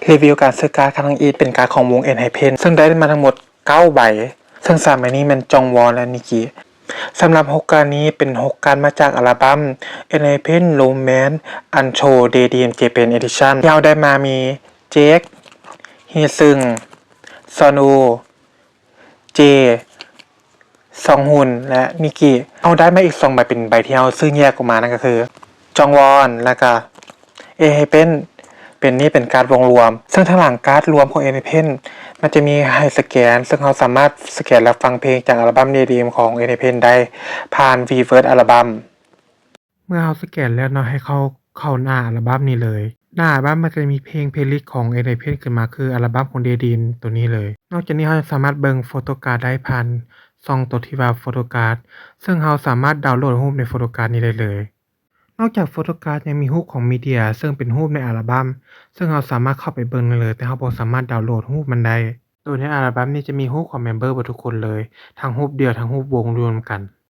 ຣີວິວການຊື້ກາດຄັ້ງທຳອິດ ເປັນກາດຂອງວົງ ENHYPEN ເຊິ່ງໄດ້ມາທັງໝົດເກົ້າໃບ ເຊິ່ງສາມໃບນີ້ແມ່ນ Jongwon ແລະ Nicky. ສຳລັບຫົກກາດນີ້ເປັນຫົກກາດມາຈາກອັລະບັ້ມ ENHYPEN Romance Untold Daydream Japan Edition ທີ່ເຮົາໄດ້ມາມີ Jake, Heeseung, Sunwoo, Jae, Sunghun ແລະ Nicky. ເຮົາໄດ້ມາອີກສອງໃບ ເປັນໃບທີ່ເຮົາຊື້ແຍກອອກມາ ນັ້ນກໍຄື Jongwon ແລະກະ ENHYPEN. ເປັນ ນີ້ເປັນກາດວົງລວມ ເຊິ່ງທາງຫຼັງກາດລວມຂອງ ENHYPEN ມັນຈະມີໃຫ້ສະແກນ ເຊິ່ງເຮົາສາມາດສະແກນ ແລະ ຟັງເພງຈາກອັລະບັ້ມ Daydream ຂອງ ENHYPEN ໄດ້ຜ່ານ Weverse ອັລະບັ້ມ. ເມື່ອເຮົາສະແກນແລ້ວເນາະ ໃຫ້ເຂົ້າ ເຂົ້າໜ້າອັລະບັ້ມນີ້ເລີຍ. ໜ້າອັລະບັ້ມມັນຈະມີເພງ playlist ຂອງ ENHYPEN ຂຶ້ນມາ ຄືອັລະບັ້ມຂອງ Daydream ໂຕນີ້ເລີຍ. ນອກຈາກນີ້ເຮົາຍັງສາມາດເບິ່ງ Photo Card ໄດ້ຜ່ານຊ່ອງໂຕທີ່ວ່າ Photo Card ເຊິ່ງເຮົາສາມາດດາວໂຫຼດຮູບໃນ Photo Card ນີ້ໄດ້ເລີຍ. ນອກຈາກ Photo Card ຍັງມີຮູບຂອງ Media ເຊິ່ງເປັນຮູບໃນອັລະບັ້ມ ເຊິ່ງເຮົາສາມາດເຂົ້າໄປເບິ່ງໄດ້ເລີຍ ແຕ່ເຮົາບໍ່ສາມາດດາວໂຫຼດຮູບມັນໄດ້. ໂດຍໃນອັລະບັ້ມນີ້ຈະມີຮູບຂອງເມັມເບີເບິດທຸກຄົນເລີຍ ທັງຮູບດຽວ ທັງຮູບວົງລວມກັນ.